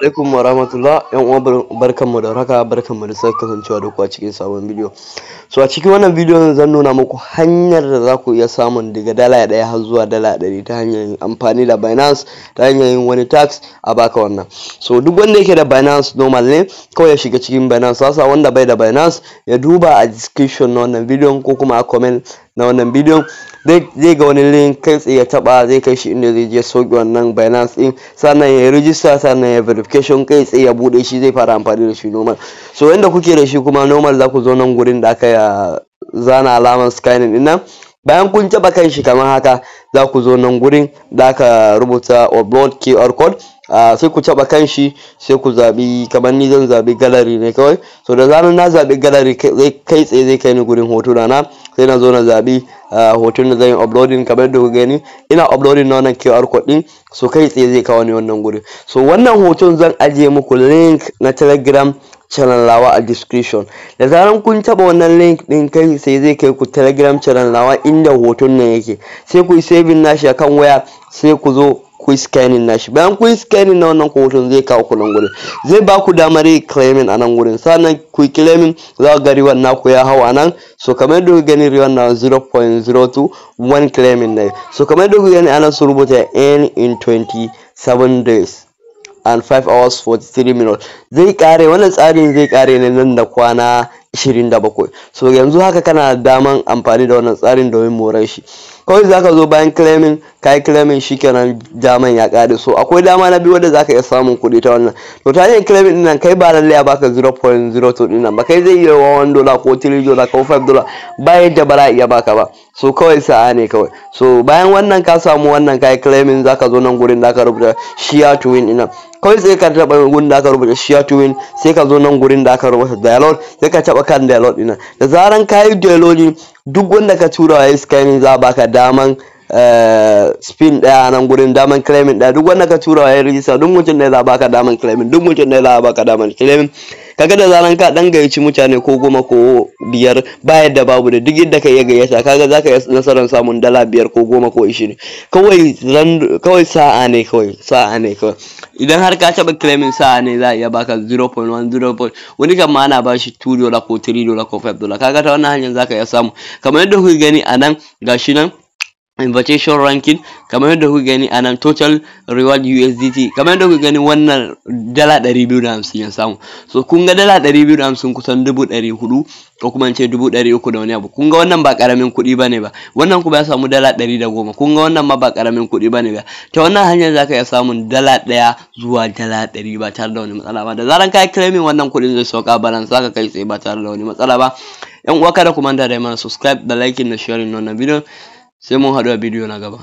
Alaikum wa rahmatullah, yan uwa, barkanmu da warhaka, barkanmu da sake kasancewa da ku a cikin sabon bidiyo. So a cikin wannan bidiyon zan nuna muku hanyar da za ku iya samun daga $1 har zuwa $100 ta hanyar amfani da Binance, ta hanyar yin wani task a baka wannan. So duk wanda yake da Binance, normal ne kawai ya shiga cikin Binance sasa. Wanda bai da Binance ya duba a description na wannan bidiyon ko kuma a comment na wannan bidiyon, zai ga wani link, kai tsaye ya taba, zai kai shi inda zai je sauke wannan Binance din, sannan ya register, sannan ya verification, kai tsaye ya bude shi, zai fara amfani da shi normal. So inda kuke da shi kuma normal, za ku zo nan gurin da aka ya zana alamar scanning din nan. Bayan kun taba kan shi kamar haka, za ku zo nan gurin da aka rubuta "upload QR code". Sai ku taba kan shi, sai ku zabi, kamar ni zan zabi gallery ne kawai. So da zarar na zabi gallery, kai tsaye zai kai ni gurin hotuna na. Sai na zo na zabi hoton da zan yi uploading. Kamar yadda kuka gani, ina uploading na wannan QR code din, so kai tsaye zai kawo ni wannan gurin. So wannan hoton zan ajiye muku link na Telegram channel nawa a description. Da zaran kun taba wannan link din, kai sai zai kai ku Telegram channel nawa inda hoton nan yake. Sai ku yi saving nashi akan waya, sai ku zo ku yi scanning nashi. Bayan ku yi scanning na wannan hoton, zai kawo ku nan gurin, zai ba ku damar yi claiming a nan gurin. Sannan ku yi claiming, za ku ga reward naku ya hau a nan. So kamar yadda kuka gani, reward na 0.02, one claiming ne. So kamar yadda kuka gani a nan, su rubuta "earn in 27 days and 5 hours 43 minutes". Zai kare, wannan tsarin zai kare ne nan da kwana 27. So yanzu haka kana da daman amfani da wannan tsarin domin morar shi. Kawai zaka zo bayan claiming, kai claiming, shikenan, daman ya kare. So akwai dama na biyu wanda zaka iya samun kuɗi ta wannan. To ta hanyar claiming din nan, kai ba lallai a baka 0.02 din nan ba, kai zai iya $1 ko $3 ko $5, ba yadda ba za a iya baka ba. So kawai sa'a ne kawai. So bayan wannan ka samu wannan, kai claiming, zaka zo nan gurin da aka rubuta "share to win" din nan. Kawai sai ka taɓa gurin da aka rubuta "share to win", sai ka zo nan gurin da aka rubuta "download", sai ka taɓa kan download din nan. Da zaran ka yi downloading, duk wanda ka tura wa scanning, za a baka daman spin daya a nan gurin, daman claiming daya. Duk wanda ka tura wa register, duk mutum ɗaya za a baka daman claiming, duk mutum ɗaya za a baka daman claiming. Kaga da zaran ka dan gayyaci mutane ko 10 ko 5, ba yadda babu da duk yadda ka iya gayyata, kaga zaka iya nasarar samun $5 ko 10 ko 20. Kawai kawai sa'a ne kawai, sa'a ne kawai. Idan har ka taɓa claiming, sa'a ne za a iya baka 0.1, 0. Wani kan ma ana bashi $2 ko $3 ko $5. Kaga ta wannan hanyar zaka iya samu. Kamar yadda kuka gani a nan, gashi nan invitation ranking. Kamar yadda kuka gani a nan, total reward USDT. Kamar yadda kuka gani, wannan $250 ya samu. So kun ga $250 kusan 400,000, ko kuma in ce 300,000 da wani abu. Kun ga wannan ba karamin kuɗi bane ba. Wannan kuma ya samu $110. Kun ga wannan ma ba karamin kuɗi bane ba. Ta wannan hanyar zaka iya samun $1 zuwa $100 ba tare da wani matsala ba. Da zaran ka yi claiming, wannan kuɗin zai sauka balance zaka kai tsaye ba tare da wani matsala ba. Yan uwa, kada ku manta da mana subscribe da liking da sharing na wannan bidiyon. Sai mun haɗu a bidiyo na gaba.